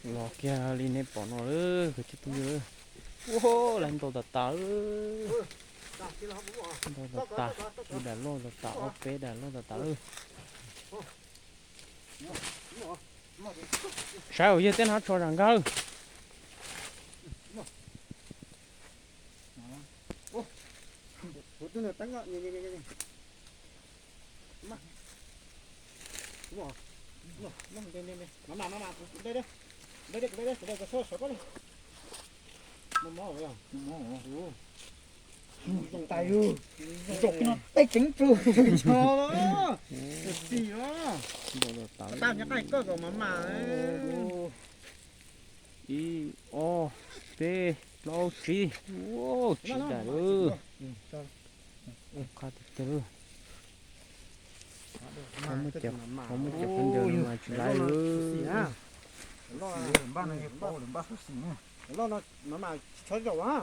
Los kiag li nej pom no lawm kwv tij phooj ywg. Ua, lawv ntau tas tas lawm. Ntau tas tas, ib daim loj tas tas, ob peb daim loj tas tas lawm. Saib, yog tej no tsho zam nkag lawm. Tais, zaum no tej ceev tsum, tsho, txi os. Tab nyob qab koj kom mas mas. Ib, ob, peb, plaub, tsib, tsib daim lawm. Qab tiag tiag lawm. Qhov muaj cov, qhov muaj cov khaub ncaws no mas tsis laiv lawm. Loj no mas tsis txhob zaum a.